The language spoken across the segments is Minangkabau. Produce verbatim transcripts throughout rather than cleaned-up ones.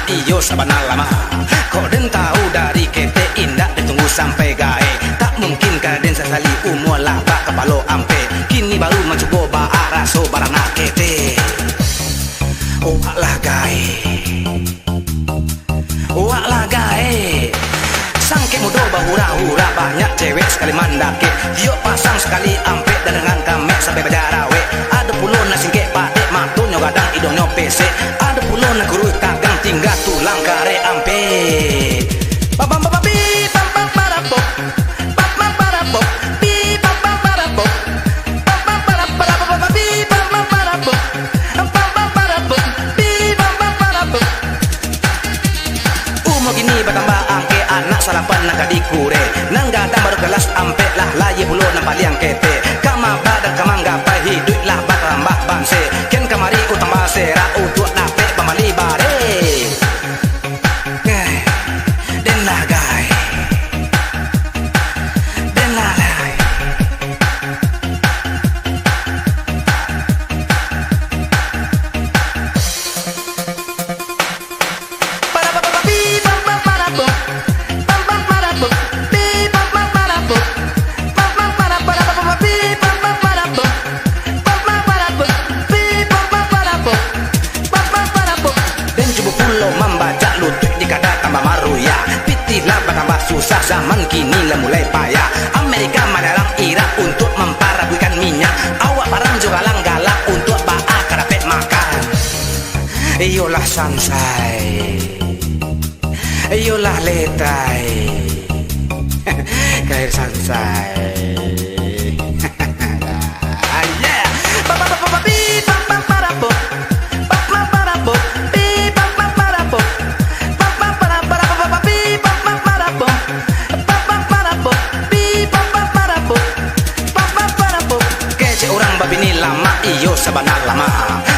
Iyo sabana lama, kok den tahu dari ketek, indak den tunggu sampai gaek. Tak mungkin ka den sasali umua lah bakapalo ampek. Kini baru mancubo baa raso baranak ketek. Wak lah gaek. Wak lah gaek. Sangkek mudo bahura-hura, banyak cewek sakali mandakek. Tiok pasang sakali ampek, dadangan kamek sampai bajarawek. Ado pulo nan singkek padek, matonyo gadang, idongnyo pesek. Ado pulo nan kuruih tagang, tingga tulang karek ampek. Pam, pam, pam, pam, pi, pam, pam, parapok. Pam, pam, parapok. Pi, pam, pam, parapok. Pam, pam, para, para, pa, pa, pa, pi, pam, pam, parapok. Pam, pam, parapok. Pi, pam, pam, parapok. Umua kini batambah angkek, anak salapan nan ka dikurek. Nan gadang baru kalas ampek, lah layie pulo nan paliang ketek. Kama badan ka manggapai, hiduik lah batambah bansaik. Kian kamari utang baserak, untuak dapek pambali barek. Eh, den lah gaek. Den lah gaek. Den cubo pulo mambacak, lutuik di kada tambah maruyah. Pitih lah batambah susah, zaman kini lah mulai payah. Amerika manyarang Irak untuak mamparabuikan minyak. Awak parang jo galang galak untuak baa ka dapek makan. Iyolah sansai. Iyolah letai. Kair sansai. Ah, yeah. Pa, pa, pa, pa, pa, pi, pam, pam, parapok. Pam, pam, parapok. Pi, pam, pam, parapok. Pam, pam, para, para, pa, pa, pa, pi, pam, pam, parapok. Pam, pam, parapok. Pi, pam, pam, parapok. Kecek urang babini lamak, iyo sabana lama.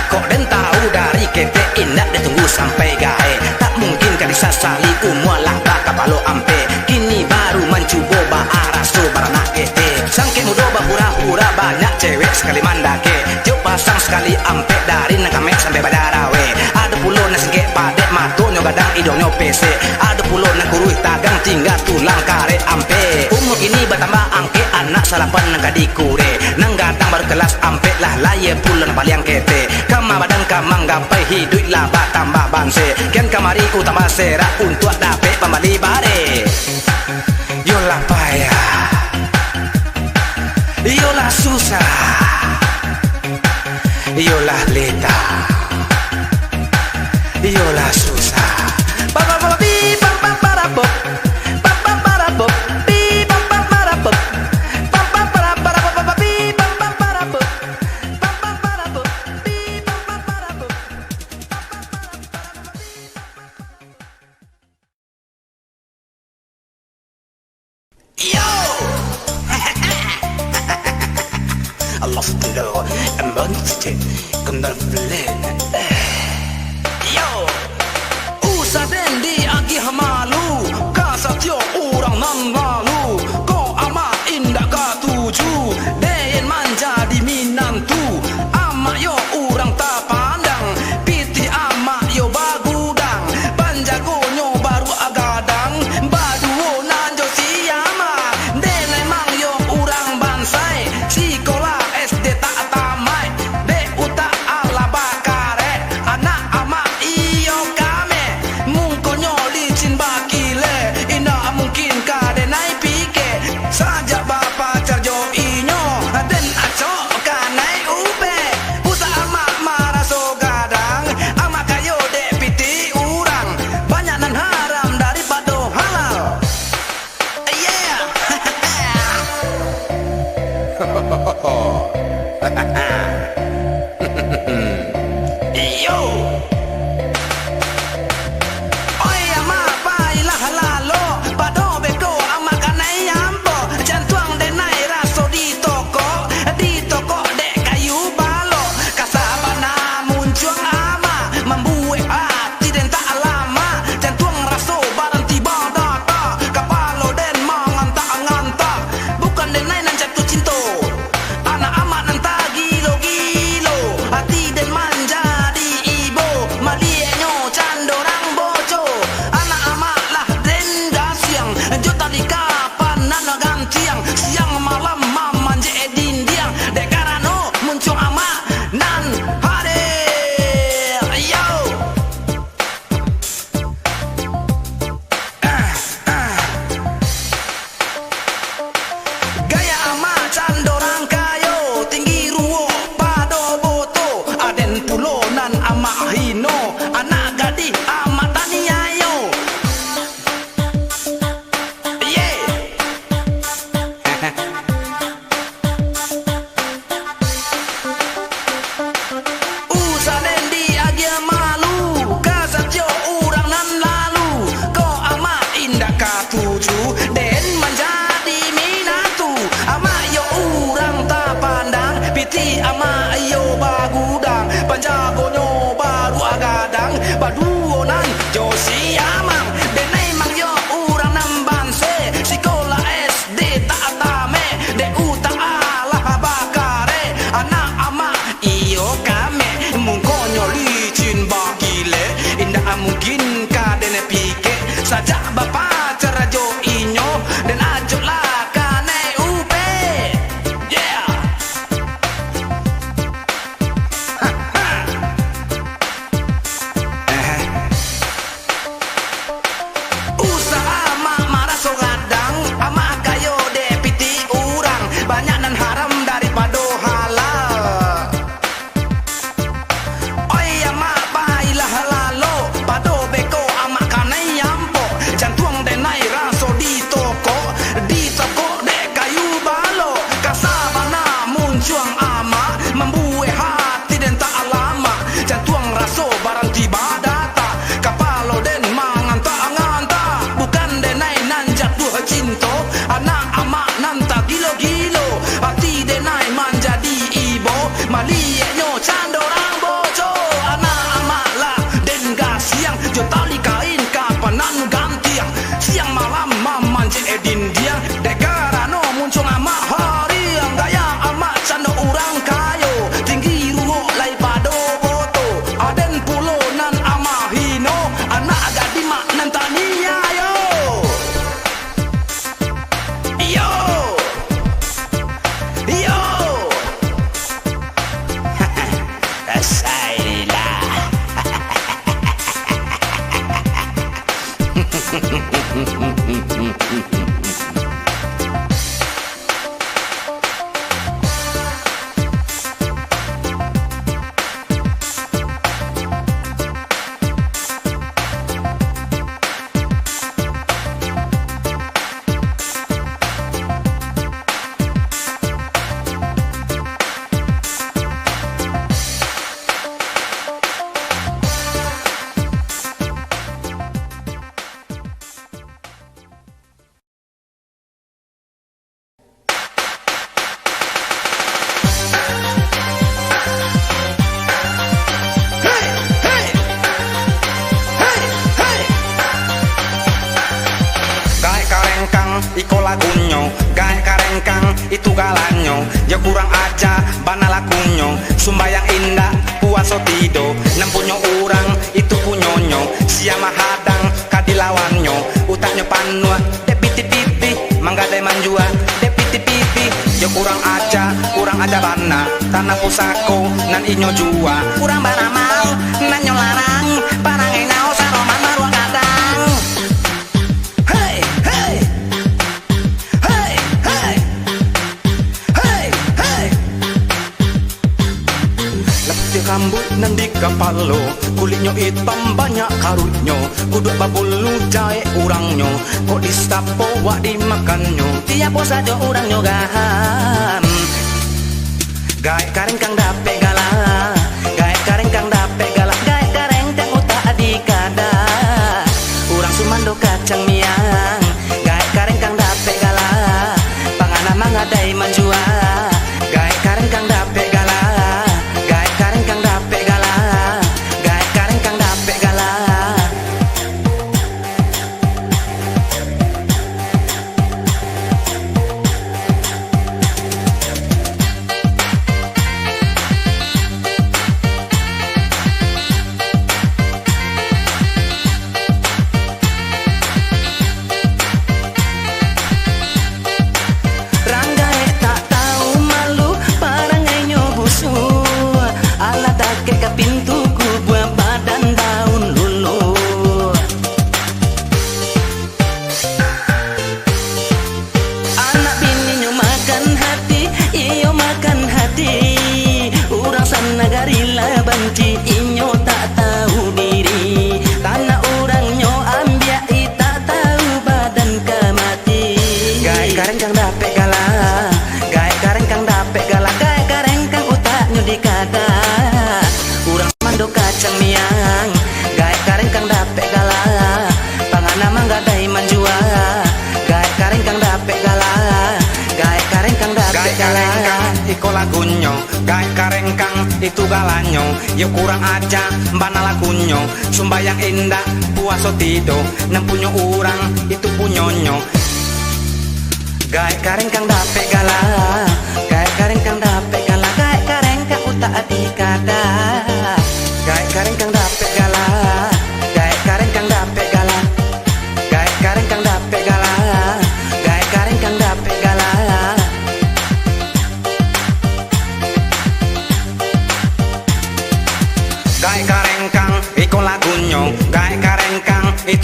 Kok den tahu dari ketek, indak den tunggu sampai gaek. Tak mungkin ka disasali, umua lah bakapalo ampek. Kini baru mancubo baa raso baranak ketek. Sangkek mudo bahura-hura, banyak cewek sakali mandakek. Tiok pasang sakali ampek, dari nan kamek sampai bajarawek. Ado pulo nan singkek padek, matonyo gadang, idongnyo pesek. Ado pulo nan kuruih tagang, tingga tulang karek ampek. Umua kini batambah angkek, anak salapan nan ka dikurek. Nan gadang baru kalas ampek, lah layie pulo nan paliang ketek. Kama badan ka manggapai, hiduik lah batambah bansaik. Kian kamari utang baserak, untuak dapek pambali barek. Yolah payah. Yolah susah. Iyolah leta. Iyolah susah. Pa, pa, pa, pi, pam, pam, parapok. Pam, pam, parapok. Pi, pam, pam, parapok. Pam, pam, para, para, pa, pa, pa, pi, pam, pam, parapok. Pam, pam, parapok. Pi, pam, pam, parapok. Yo! Love to know, I'm on to take, come down to learn. Yo! Usah den diagiah malu, ka satiok urang nan lalu. Kok amak indak katuju, den manjadi minantu. Amak yo urang tapandang, pitih amak yo bagudang, panjagonyo baruak gadang, baduo nan jo si amak. Den emang yo urang bansaik, sikolah S D tak tamaik, dek utak alah bakar. Sajak bapacar jo inyo, den ajoklah kanai upek. Yeah. Usah amak maraso gadang, amak kayo dek pitih urang, banyak nan haram daripado halal. Oi amak, pailah lalo, pado beko amak kanai ampok, jantuang denai raso ditokok, ditokok dek kayu balok. Kasa bana muncuang amak, mambuek hati den tak alamak, jantuang raso baranti badatak, kapalo den mangantak-ngantak. Bukan denai nan jatuah cinto, anak amak nan tagilo-gilo, ati denai manjadi ibo, malieknyo cando rang boco. Anak amak lah den gasiang, jo tali kain kapanan gantiang, siang malam mamanjek dindiang. Dek karano muncuang amak hariang, gaya amak cando urang kayo, tinggi ruok lai pado boto. Aden pulo nan amak hino, anak gadih mak nan taniayo. Iyo. Iyo. Sailah. Gaek karengkang, iko lagunyo. Gaek karengkang, itu galanyo. Yo kurang aja bana lakunyo. Sumbayang indak, puaso tido. Nan punyo urang, itu punyonyo. Sia mahadang ka dilawannyo. Utaknyo panuah dek pitih-pitih, manggadai manjua dek pitih-pitih. Yo kurang aja, kurang aja bana, tanah pusako nan inyo jua. Urang baramal nan nyo larang, parangai nyo saroman maruah gadang. Hei, hei. Hei, hei. Hei, hei. Latiah rambuik nan di kapalo, kuliknyo itam banyak karuiknyo, kuduak babulu jaek urangnyo, kok disapo wak dimakannyo, tiapo sajo urangnyo gaham. Gaek karengkang dapek gala, gaek karengkang dapek gala, gaek karengkang utak dikada. Urang sumando kacang miang, gaek karengkang dapek gala, pangana mangadai manjua. Gaek karengkang dapek gala, gaek karengkang dapek gala, gaek karengkang dapek gala. Ranggaek tak tahu malu, parangainyo busuak. Alah dakek ka pintu kubua, badan daun luluak. Anak bininyo makan hati, iyo makan hati. Urang sanagari lah banci, inyo tak tahu diri. Tanah urangnyo ambiak, i tak tahu badan ka mati. Gaek karengkang dapek gala, gaek karengkang dapek gala, gaek karengkang utaknyo dikada. Urang mando kacang miang, gaek karengkang dapek gala, pangana manggadai manjua. Gaek karengkang dapek gala, gaek karengkang dapek gala. Gaek karengkang, iko lagunyo. Gaek karengkang, itu galanyo. Yo kurang aja bana lakunyo. Sumbayang indak, puaso tido. Nan punyo urang, itu punyonyo. Gaek karengkang dapek gala, gaek karengkang dapek gala, gaek karengkang utak dikada. Gaek karengkang dapek gala, gaek karengkang dapek gala.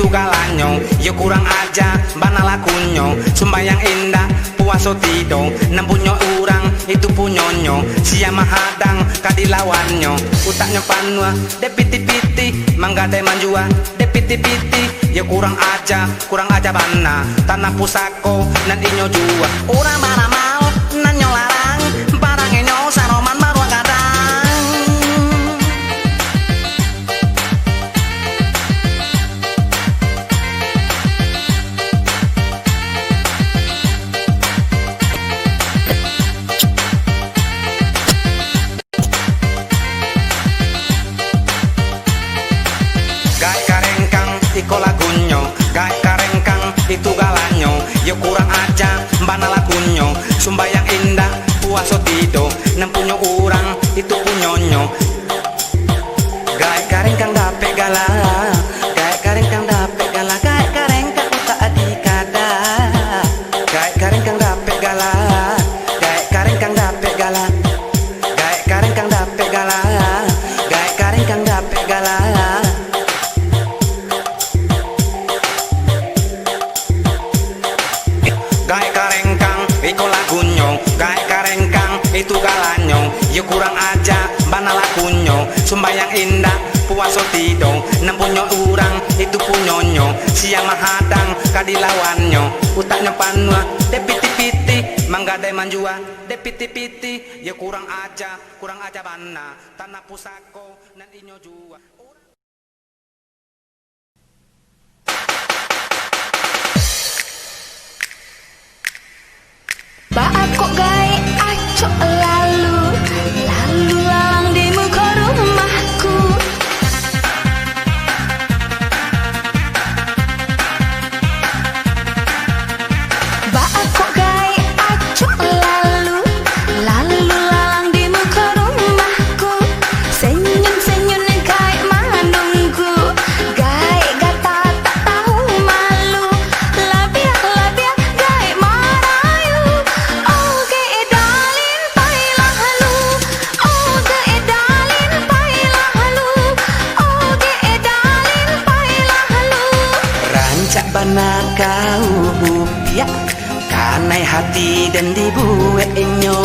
Itu galanyo, yo kurang aja, bana lakunyo. Sumbayang indak, puaso tido, nan punyo urang, itu punyonyo. Sia mahadang, ka dilawannyo. Utaknyo panuah, dek pitih-pitih, manggadai manjua, dek pitih-pitih, yo kurang aja, kurang aja bana. Tanah pusako, nan inyo jua. Urang baramal, nan nyo larang, barang inyo saroman baruah gadang. Gaek karengkang, iko lagunyo, gaek karengkang, itu galanyo, yo kurang aja, bana lakunyo, sumbayang indak, puaso tido, nan punyo urang, itu punyonyo. Gaek karengkang dapek gala, gaek karengkang dapek gala, gaek karengkang utak adi kada. Gaek karengkang dapek gala, gaek karengkang dapek gala, gaek karengkang dapek gala, gaek karengkang dapek gala. Gaek karengkang, iko lagunyo, gaek karengkang, itu galanyo, yo kurang aja, bana lakunyo, sumbayang indak, puaso tido, nan punyo urang, itu punyonyo, sia mahadang, ka dilawannyo, utaknyo panuah, dek pitih-pitih, manggadai manjua, dek pitih-pitih, yo kurang aja, kurang aja bana, tanah pusako, nan inyo jua. Baa kok gaek acok lalu, lalu lalang di muko rumahku? Baa kok gaek acok lalu, lalu lalang di muko rumahku? Senyum-senyum gaek manunggu, gaek gata tak tahu malu, labiah-labiah gaek marayu. Oh, gaek dalin, pailah lu. Oh, gaek dalin, pailah lu. Oh, gaek dalin, pailah lu. Rancak bana kau, Upiak, kanai hati den dibueknyo.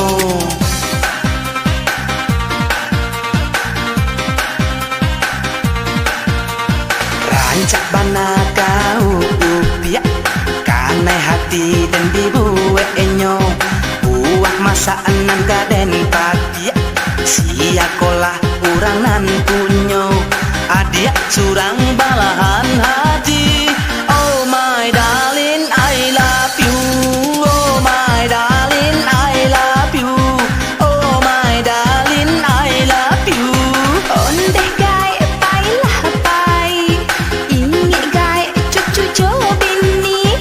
Rancak bana kau, Upiak, kanai hati den dibueknyo. Buah masak nan ka den patiak, siakolah urang nan punyo. Adiak surang balahan hati. Oh my darling, I love you. Oh my darling, I love you. Oh my darling, I love you. Ondeh gaek, pailah pai. Ingek gaek, cucu jo bini.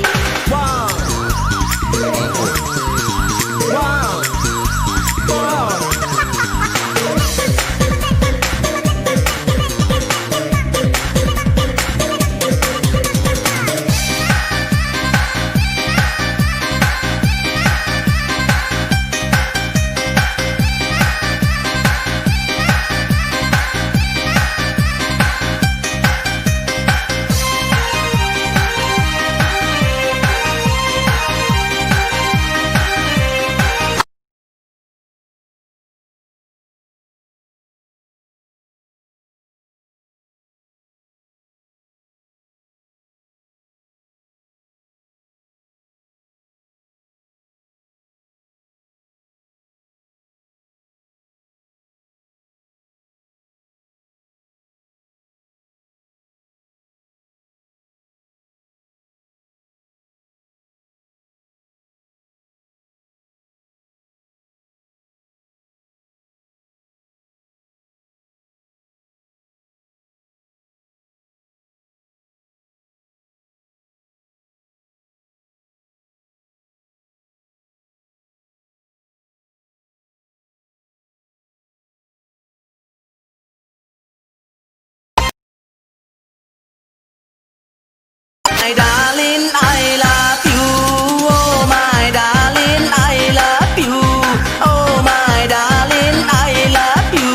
My darling, I love you. Oh, my darling, I love you. Oh, my darling, I love you.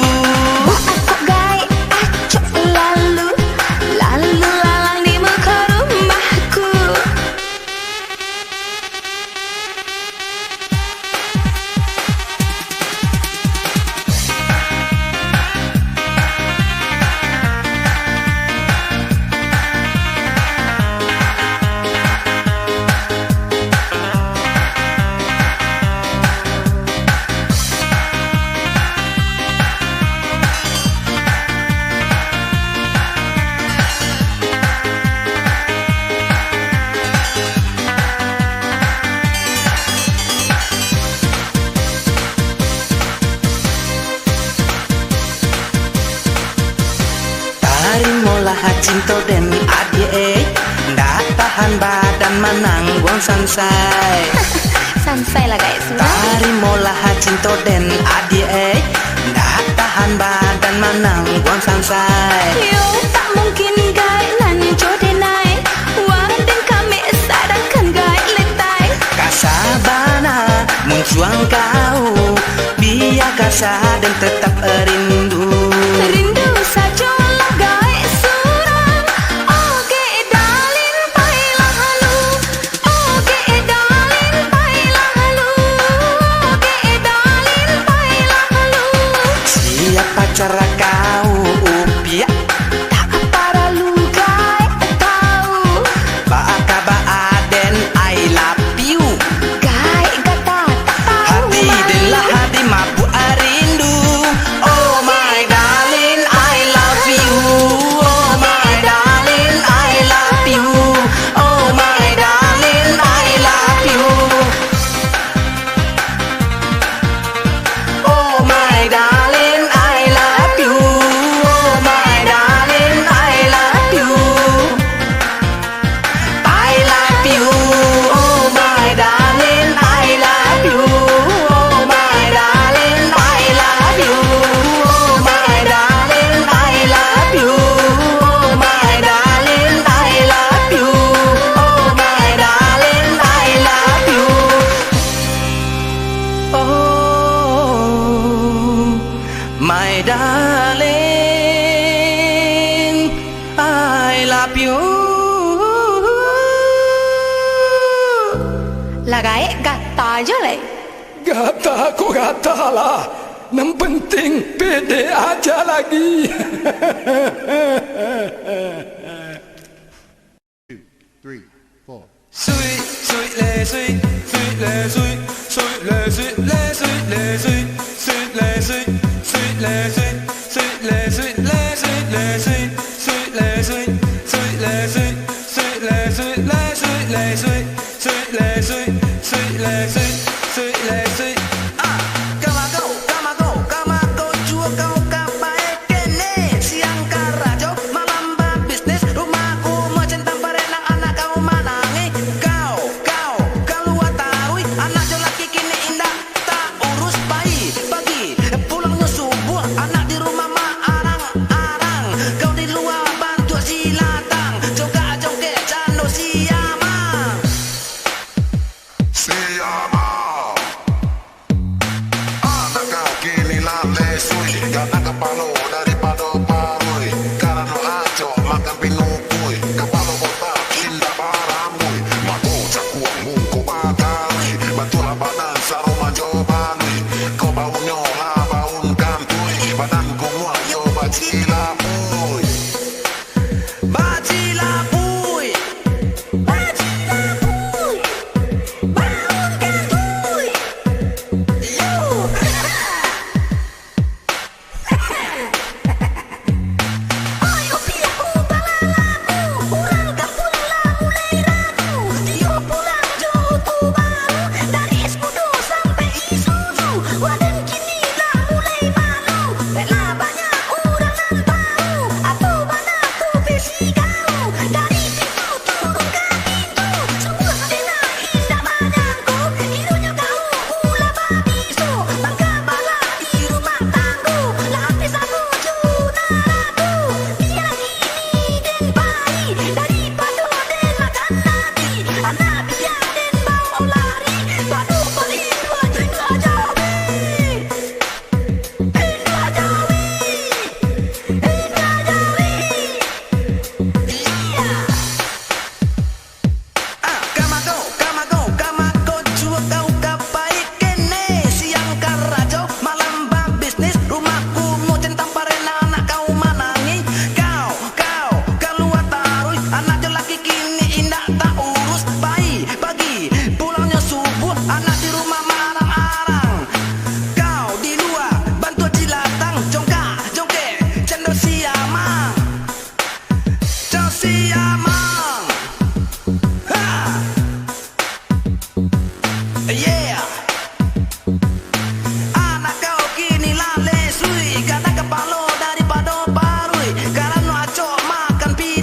Baa kok gaek acok lalu, lalu lalang di muko Cinto den adiak eh, ndak tahan badan manangguang sansai. Sansai lah gaek surang. Tarimolah cinto den adiak eh, ndak tahan badan manangguang sansai. Yo, tak mungkin gaek nan jo denai, wadeng kamek sadangkan gaek letai. Kasa bana muncuang kau, bia kasa den tetap rindu. Rindu sajo lah gaek surang. Oke, darling, pailah lu. Oke, darling, pailah lu. Oke, darling, pailah lu. Siapa cara kau upiak? Tak paralu gaek tau. Baa kaba aden, I love you. Gaek gata tak tau. Hati den lah hati mabuk rindu. Oh my darling, I love you. Oh my darling, I love you. Oh my darling, I love you. Oh my darling, I love you. Oh my darling, I love you. I love you, oh my darling, I love you, oh my darling, I love you, oh my darling, I love you, oh my darling, I love you, oh my darling, I love you. Oh, my darling, I love you. Lah gaek gata jo lai. Gata ko gata lah. Nan penting pede aja lagi. Two, three, four. Ah, kama kau, kama kau, kama kau juo kau ka pae kene. Siang karajo, malam babisnis, rumah kumuah, centang parenang, anak kau manangih. Kau, kau, kalua taruih, anak jo laki kini indak taurus. Pai, pagi, pulangnyo subuah, anak di rumah maarang-arang. Kau di lua bantuak silatang, jongkak-jongkek cando siamang. Siamang. Anak kau kini lah lesuih, gadang kapalo daripado paruih. Karano acok makan pinukuih, kapalo botak indak barambuih, mato cakuang muko bakaruih, batulah badan saroman jo baluih. Kau baunyo lah baun kantuih, badan kumuah yo bacilapuih. Bacilapuih. Bacilapuih. Baun kantuih. Yo. Oi, upiak umpama lamu, urang kampuang lah mulai ragu. Iyo pulang jo utu baru, dari es kudo sampai Isuzu. Waden kini lah mulai malu, dek lah banyak urang nan tahu, apo bana tu versi kau. Dari pintu turun ka pintu, sungguah enak indak manyangko, kironyo kau ulah babiso, bangka bala di rumah tanggo, lah habis aku jo narago. Bialah kini den pai, daripado den makan ati, anak bia den bawo lari, pado paling duo jo induak jawi. Induak jawi. Induak jawi. Iya. Ah, kama kau, kama kau, kama kau juo kau ka pai kene. Siang karajo, malam babisnis, rumah kumuah, centang parenang, anak kau manangih. Kau, kau, kalua taruih, anak jo laki kini indak taurus. Pai, pagi, pulangnyo subuah, anak di rumah maarang-arang. Kau di lua, bantuak jilatang, jongkak, jongkek, cando siamang. Cando siamang. Ha. Yeah. Anak kau kini lah lesuih, gadang kapalo daripado paruih, karano acok makan pi-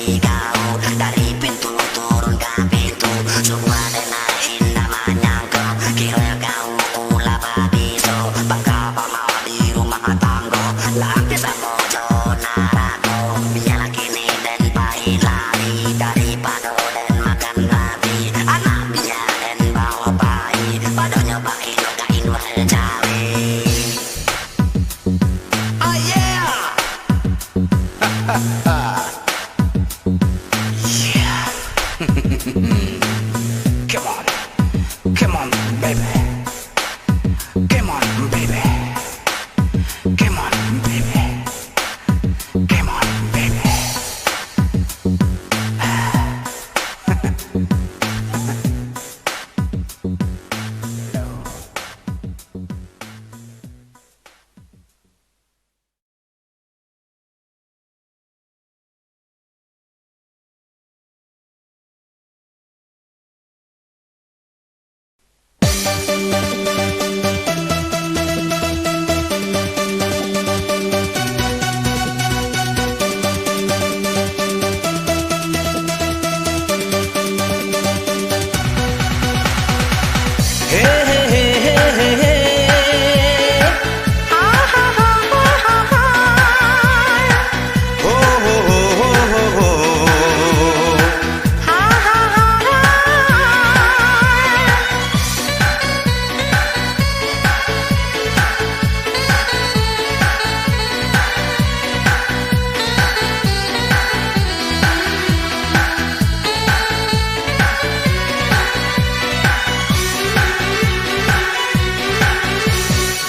Kau dari pintu turun ka pintu, sungguah den indak manyangko, kiro kau ulah babiso, bangka bama di rumah tanggo, langkek samo jo narako. Bialah kini den pai lari, daripado den makan babi, anak bia den bawa pai, padonyo baiyo ka inua cari. Oh yeah! Yeah. Come on. Come on, baby. Come on, baby. Come on, baby. Come on, baby.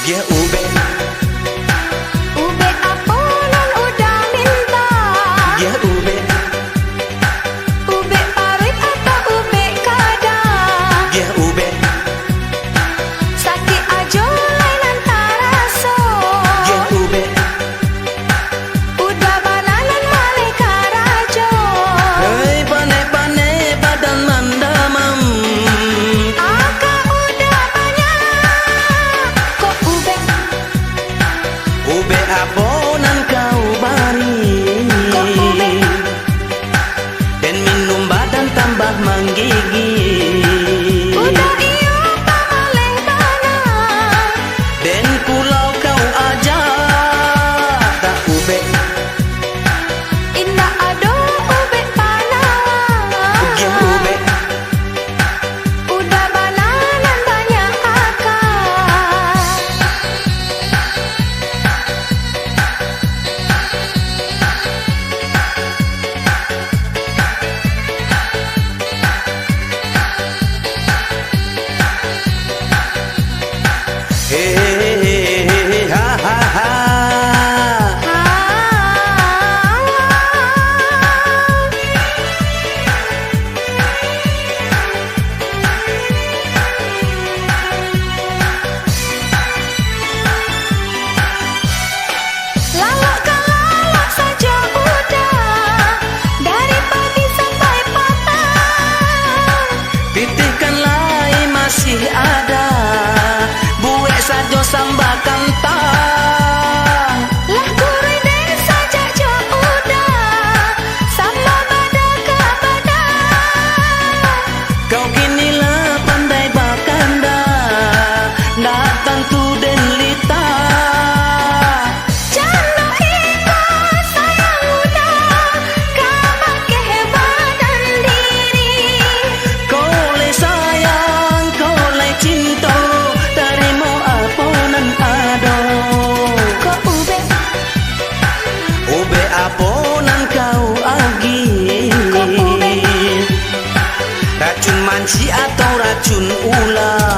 Giah ubek. Ubek apo nan Uda minta? Giah ubek. Ubek paruik atau ubek kada? Giah ubek. Sakik ajo lai nan taraso. Giah ubek. Uda bana nan maleh karajo. Hei, panek-panek badan mandamam. Aka uda banyak. Kok ubek? Ubek apo nan kau bari? Kok ubek? Den minum badan tambah manggigik. Uda iyo pamaleh bana. Den pulau kau ajak, tak ubek. Indak ado ubek panawar. Ugiah ubek. Uda bana nan banyak aka. Hehehe, ha, ha, ha. Lalok ka lalok sajo Uda, dari pagi sampai patang. Pitih kan lai masih ada, buek sajo samba kantang. Lah guruih den sajak jo Uda, samba bada ka bada. Kau kini lah pandai bakanda, ndak tantu den lita. Cando iko sayang Uda, kabakeh badan diri. Kau lai sayang, kau lai cinto, tarimo apo nan ado. Kok ubek? Ubek apo nan kau agiah? Kok ubek? Racun mancik atau racun ular?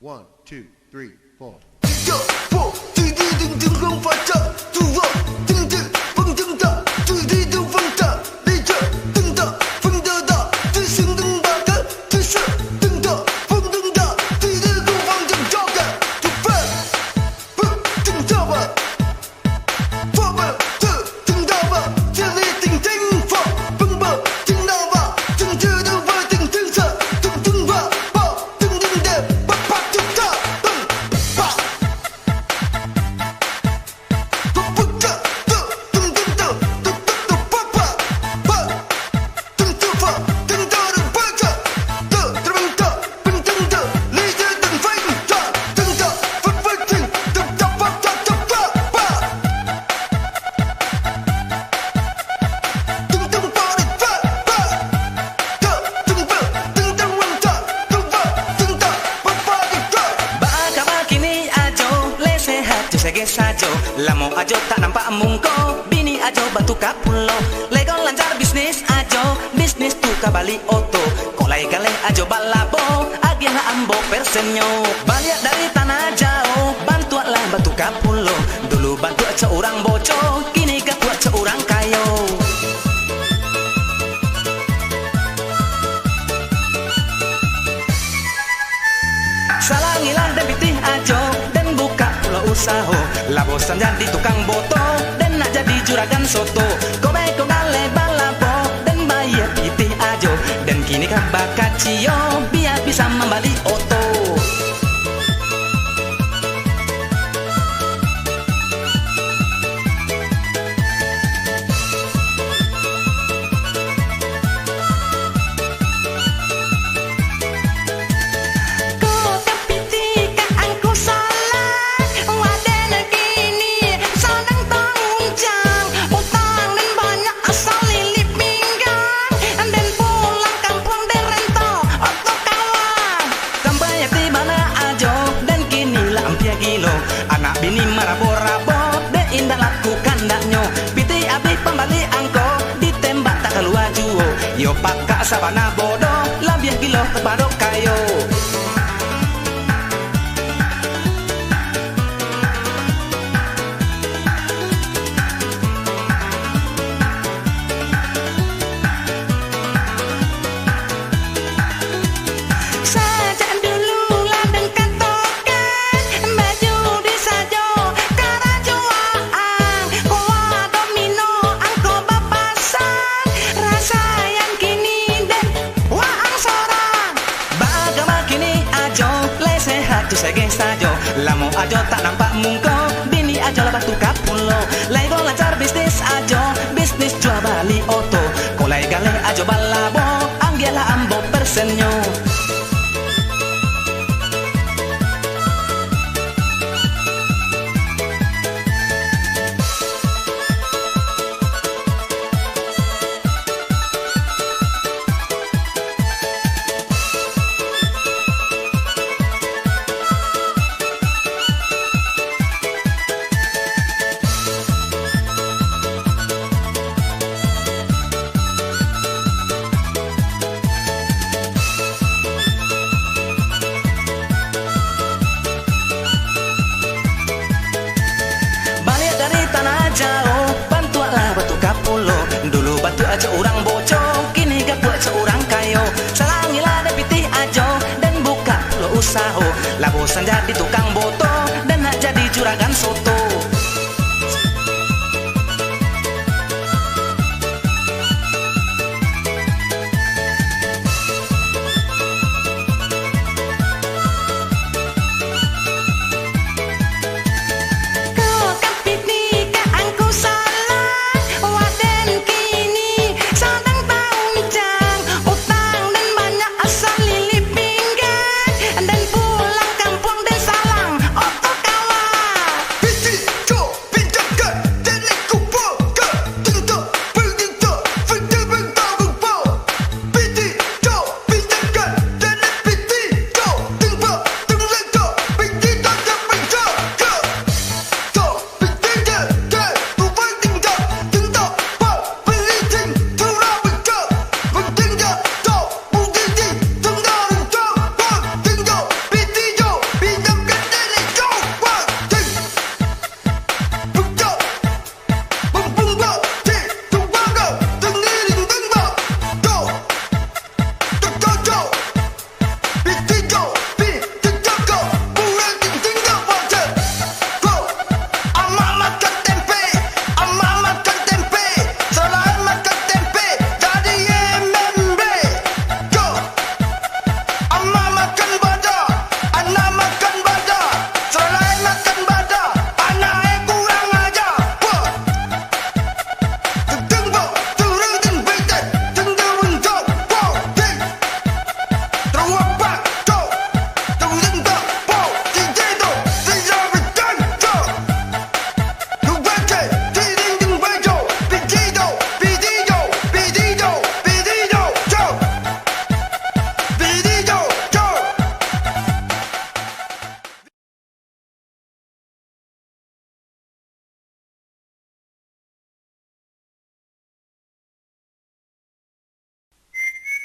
One, two, three, four. Baa kaba kini Ajo, lai sehat jo sageh sajo. Lamo Ajo tak nampak mungko, bini Ajo batuka pulo. Lai ko lancar bisnis Ajo, bisnis tu ka bali oto. Kok lai galeh Ajo balabo, agiahlah ambo persennyo. Baliak dari tanah jauah, bantuaklah batuka pulo. Dulu bantuak cak urang boco, kini gapuak cak urang kayo. Salangilah den pitih Ajo, den bukak pulo usaho. Lah bosan jadi tukang boto, den nak jadi juragan soto. Kok bae kok galeh balabo, den bayia pitih Ajo. Den kini ka bakacio, bia bisa mambali oto. Kok tapiti ka angku salah, waden kini sadang taruncang. Utang den banyak asa lilik pinggang, den pulang kampuang den rento oto kawan. Sampai ati bana Ajo, den kini lah ampia gilo. Anak bini marabo-rabo, dek indak laku kandaknyo. Pitih abih pambali angko, ditembak tak kalua juo. Iyo pakak sabana bodoh, labiah gilo kapado kayo. Sajak dulu lah den katokan, bajudi sajo karajo waang, kua domino angko bapasan, rasayan kini den waang sorang. Baa kaba kini Ajo, lai sehat jo sageh sajo. Lamo Ajo tak nampak mungko, bini Ajo lah batuka pulo. Lai ko lancar bisnis Ajo, bisnis jua bali oto. Kok lai galeh Ajo balabo, agiahlah ambo persennyo. Baliak dari tanah jauah, bantuaklah batuka pulo. Dulu batuak cak urang boco, kini gapuak cak urang kayo. Salangilah den pitih Ajo, den bukak pulo usaho. Lah bosan jadi tukang boto, den nak jadi juragan soto. Kok kapiti ka angku salah, waden kini sadang taruncang. Utang den banyak asa lilik pinggang, den pulang kampuang den salang oto kawan.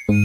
Pinggangku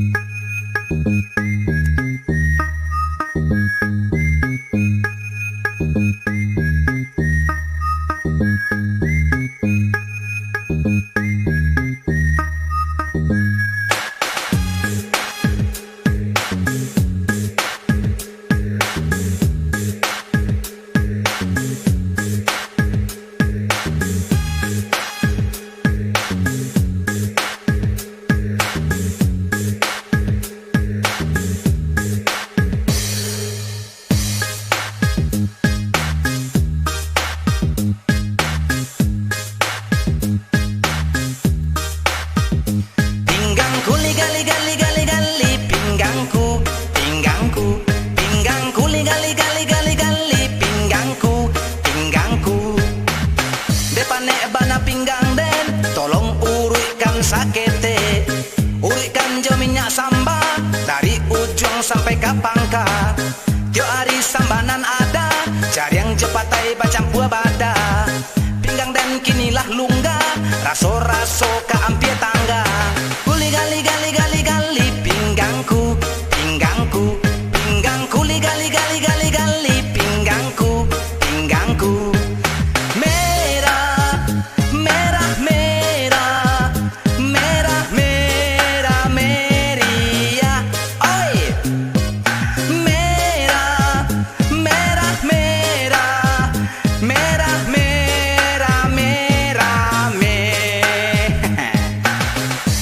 liga-liga liga-liga li, pinggangku, pinggangku, pinggangku liga-liga liga-liga li, pinggangku, pinggangku. Dek panek bana pinggang den, tolong uruikkan saketek. Uruikkan jo minyak samba, dari ujuang sampai ka pangka. Tiok ari samba nan ada, cariang jo patai bacampua bada. Pinggang den kini lah lungga, raso-raso ka ampia tangga. Kuli gali gali gali gali pinggangku, pinggangku, pinggangku li gali gali gali gali pinggangku, pinggangku. Merah, merah, merah, merah, merah, meriah. Oi! Merah, merah, merah, merah, merah, merah, me.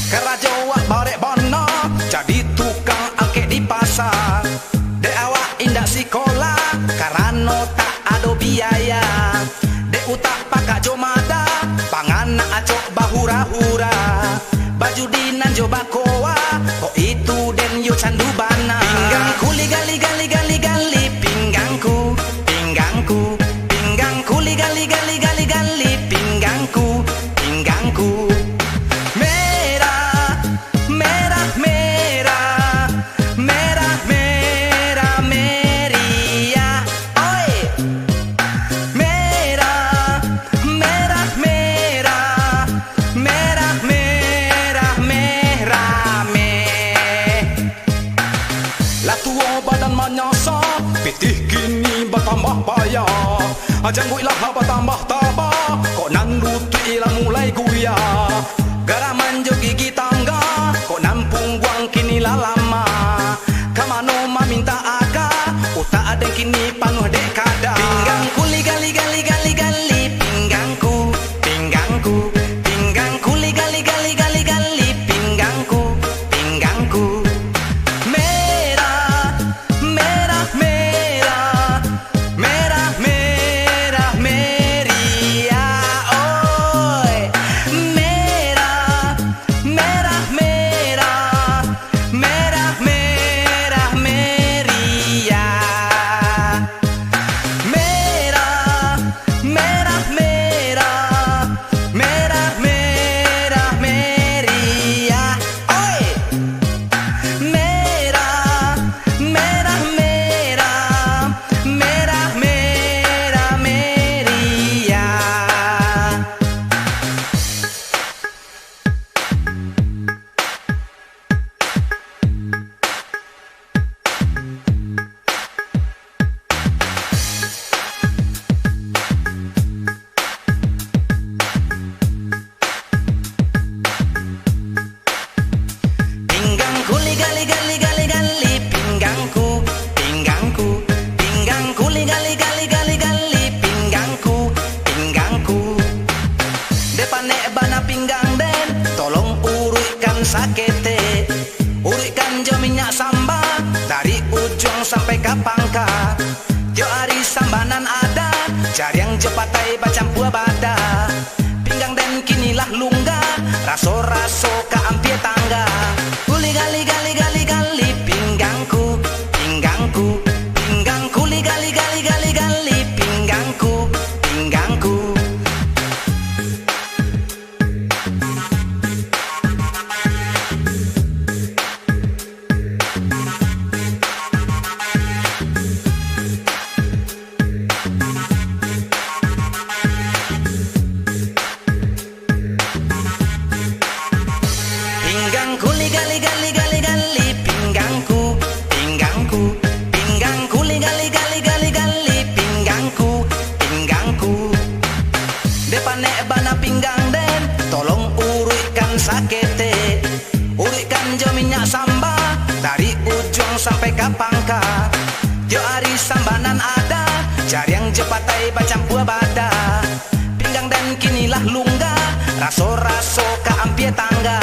Karajo awak barek bana, jadi tukang angkek di pasa. Dek awak indak sikola, karano tak ado biaya. Dek utak pakak jo mada, panganak acok bahura-hura. Bajudi nan jo bakoa, kok itu den yo candu bana. Pinggangku liga-liga liga-liga li, pinggangku, pinggangku, pinggangku liga-liga liga-liga li, pinggangku, pinggangku. Merah, merah, merah, merah, merah, meriah. Oi! Merah, merah, merah, merah, merah, merah, me. Lah tuo badan manyasa, pitih kini batambah payah. Jangguik lah batambah taba, kok nan lutuik lah mulai guyah. Garaman jo gigi tangga, kok nan pungguang kini lah lamah. Ka mano maminta aka, utak den kini panuah dek kada. Pinggangku liga-liga liga-liga li, pinggangku, pinggangku, pinggangku liga-liga liga-liga li, pinggangku, pinggangku. Merah, merah, merah, merah, merah, meriah, oi. Merah, merah, merah, merah, merah, meriah. Merah, merah, merah, merah, merah, meriah. Oi! Merah, merah, merah, merah, merah, meriah. Pinggangku liga-liga liga-liga li, pinggangku, pinggangku, pinggangku liga-liga liga-liga li, pinggangku, pinggangku. Dek panek bana pinggang den, tolong uruikkan saketek. Uruikkan jo minyak samba, dari ujuang sampai ka pangka. Tiok ari samba nan ada, cariang jo patai bacampua bada. Pinggang den kini lah lungga, raso-raso ka ampia tangga. Kuli gali gali gali gali pinggangku, pinggangku, pinggangku li gali gali gali gali pinggangku, pinggangku. ka pangka. Tiok ari sambanan ada, jariang jo patai bacampua bada. Pinggang dan kini lah lungga, raso-raso ka ampia tangga.